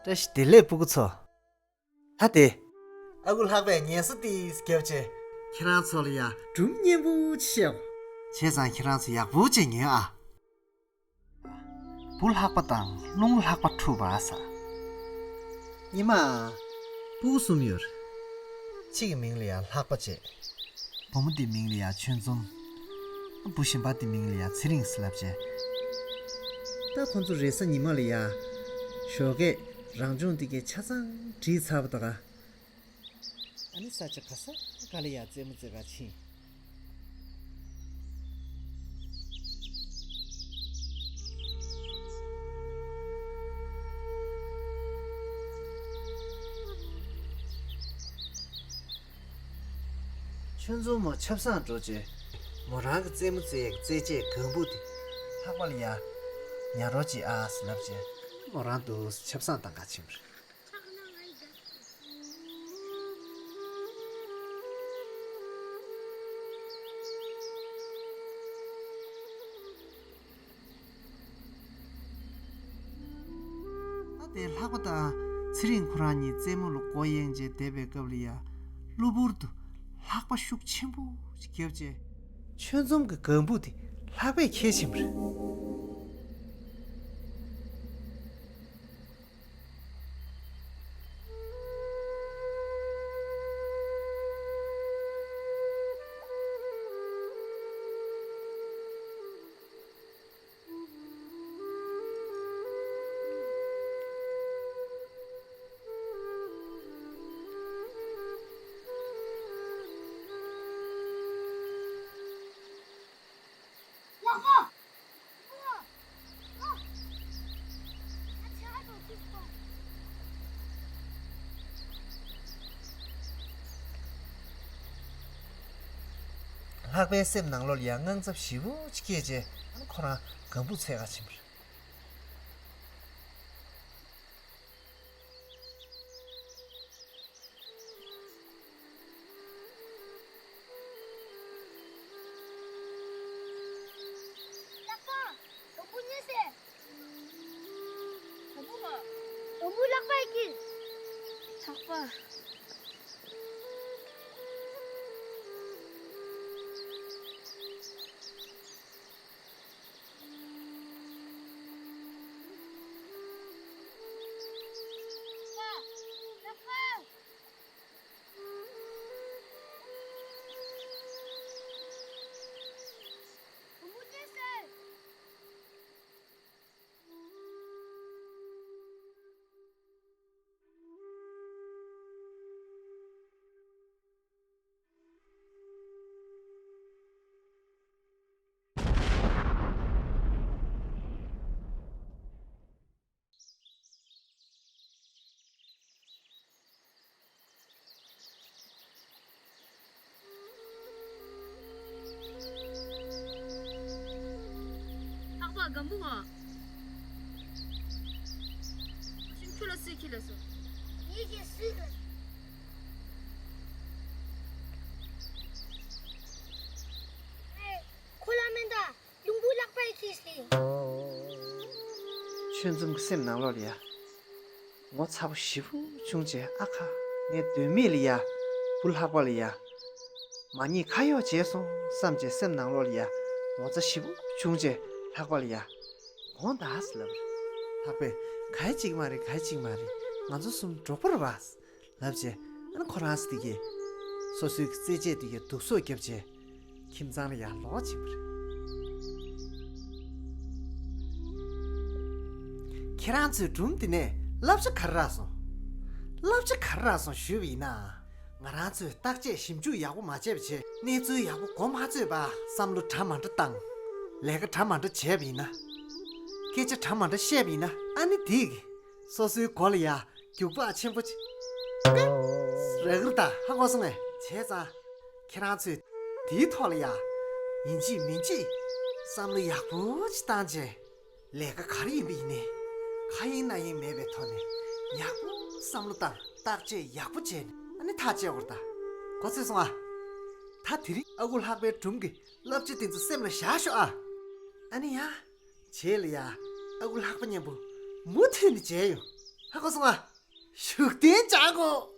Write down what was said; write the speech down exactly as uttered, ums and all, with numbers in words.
བཀྲ་ཤིས་བདེ་ལེགས་སྤུ་གུ་ཚོ། ད་དེ། ཨ་ཁུ་ལྷག་པས་ངལ་གསོ་ཏིས་བརྒྱབ་བྱས། ཁྱེད་རང་ཚོ་ལ་ཡ་སྒྲུང་སྙན་པོ་ཅིག་བཤད། བྱས་ཙང་ཁྱེད་རང་ཚོ་ཡག་པོ་ཅིག་ཉོན་ཨ། བུ་ལྷག་པ་དང་རླུང་ལྷག་པ་འཁྲུགས་པ་ཟེར། ཉི་མ། སྤུ་གུ་གསུམ་ཡོད། གཅིག་གི་མིང་ལ་ཡ་ལྷག་པ་བྱས། བུ་མོ་དེའི་མིང་ལ་ཡ་ཆོས་འཛོམས། བུ་གཞན་པ་དེའི་མིང་ལ་ཡ་ཚེ་རིང་ཟེར་ལབ་བྱས། ད་ཁོ་ཚོ་རེས་གཟའ་ཉི་མ་ལ་ཡ་ཞོགས་ཀས་རང་སྦྱོང་དེ་གའི་ཆ་ཚང་བྲིས་ཚར་བ་དང་། ཨ་ནི་ས་ཆ་ག་ས་ག་ལ་ཡ་རྩེད་མོ་རྩེ་ག་ཕྱིན། ཆུ་འཛོམས་མོ་ཆབ་གསང་འགྲོ་བྱས། མོ་རང་གི་རྩེད་མོ་རྩེ་ཡག་རྩེད་ཆས་གང་བུ་དེ་ལྷག་པ་ལ་ཡ་ཉར་རོགས་བྱེད་ཨ་ཟེར་ལབ་བྱས། མོ་རང་དུ་ཆབ་གསང་བཏང་ག་ཕྱིན་པ་རེད། ད་དེ་ལྷག་པ་དང་ཚེ་རིང་ཁོ་རང་གཉིས་རྩེད་མོ་ལ་མགོ་གཡེང་བྱས་བསྡད་པའི་སྐབས་ལ་ཡ། གློ་བུར་དུ་ལྷགས་པ་ཤུགས་ཆེན་པོ་ཞིག་བརྒྱབ་བྱས། ཆོས་འཛོམས་ཀྱི་གང་བུ་དེ་ལྷགས་པས་ཁྱེར་ཕྱིན་པ་རེད། ལྷག་པའི་སེམས་ནང་ལོགས་ལ་ཡང་དངངས་འཚབ་ཞེ་པོ་ཅིག་སྐྱེས་རྗེས་ཁོ་རང་གང་བུ་འཚོལ་ག་ཕྱིན་པ་རེད། ལྷག་པ། དུམ་བུ་རྙེད་སོང་། དུམ་བུ་མ། དུམ་བུ་ལྷག་པ་ཡི་གི། ལྷག་པ། ལྷག་པ་སྒམ་པོ་ང་། ཞིམ་ཆུ་ལ་སུས་ཁྱི་ལ་སོ། ངས་ཁྱི་སུས་ལ། ཁོ་ལ་མེ་མདའ། ལུང་བུ་ལྷག་པའི་ཁྱི་སྟེ། ཆོས་འཛོམས་ཀྱི་སེམས་ནང་ལོགས་ལ་ཡ། ངོ་ཚ་པོ་ཞེ་པོ་བྱུང་རྗེས་ཨ་ཁ། ངའི་དོན་མེད་ལ་ཡ། བུ་ལྷག་པ་ལ་ཡ། མ་ཉེས་ཁ་གཡོགས་བྱས་སོང་བསམ་བྱས་སེམས་ནང་ལོགས་ལ་ཡ། ངོ་ཚ་ཞེ་པོ་བྱུང་རྗེས་ལྷག་པ་ལ་ཡ། དགོངས་དག་ཟེར་ལབ་པ་རེད། ལྷག་པས་ག་ཡེ་གཅིག་མ་རེད་ག་ཡེ་གཅིག་མ་རེད། ང་ཚོ་གསུམ་གྲོགས་པོ་རེད་པ། ལབ་བྱས་ཨ་ནི་ཁོ་རང་ཚོ་དེ་གས་སོ་སོའི་རྩེད་ཆས་དེ་གས་སྡུག་སོག་བརྒྱབ་བྱས་ཁྱིམ་ཚང་ལ་ཡར་ལོག་ཕྱིན་པ་རེད། ཁྱེད་རང་ཚོའི་སྒྲུང་དེ་ནས་བསླབ་བྱ་ག་རེ་རག་སོང་། བསླབ་བྱ་ག་རེ་རག་སོང་ཞུས་པ་ཡིན་ན། ང་རང་ཚོས་བརྟག་དཔྱད་ཞིབ་འཇུག་ཡག་པོ་མ་བྱས་པ་བྱས་གནས་ཚུལ་ཡག་པོ་གོ་མ་ཆོད་པ་བསམ་བློ་འདྲ་མ་འདྲ་བཏང་། ལས་ཀ་འདྲ་མ་འདྲ་བྱས་པ་ཡིན་ན། སྐད་ཆ་འདྲ་མ་འདྲ་བཤད་པ་ཡིན་ན་ཨ་ནི་དེ་གས་སོ་སོའི་མགོ་ལ་ཡ། རྒྱུག་པ་ཆེན་པོ་ཅིག་རེག་རེག་ད་ཧ་གོ་སོང་ངས། བྱས་ཙང་། ཁྱེད་རང་ཚོས་དེའི་ཐོག་ལ་ཡ། ཡིན་གཅིག་མིན་གཅིག་བསམ་བློ་ཡག་པོ་ཅིག་བཏང་རྗེས། ལས་ཀ་ག་རེ་ཡིན་པ་ཡིན་ནའི། ཁ་ཡེངས་སྣ་ཡེངས་མེད་པའི་ཐོག་ནས་ཡག་པོ་བསམ་བློ་བཏང་བརྟག་དཔྱད་ཡག་པོ་བྱས་ནས་ཨ་ནི་ཐག་བཅད་དགོས་རེད་ད། གོ་ཚོད་སོང་ཨ། ད་དེ་རིང་ཨ་ཁུ་ལྷག་པའི་སྒྲུང་གི་བསླབ་བྱ་དེ་ཚོ་སེམས་ལ་བཞག་ཤོག་ཨ། ཨ་ནི་ཡ། བྱས་ལ་ཡ། ཨ་ཁུ་ལྷག་པ་མཉམ་པོ་མུ་མཐུད་ནས་མཇལ་ཡོང་། ཧ་གོ་སོང་ང་། བཞུགས་གདན་འཇག་དགོས།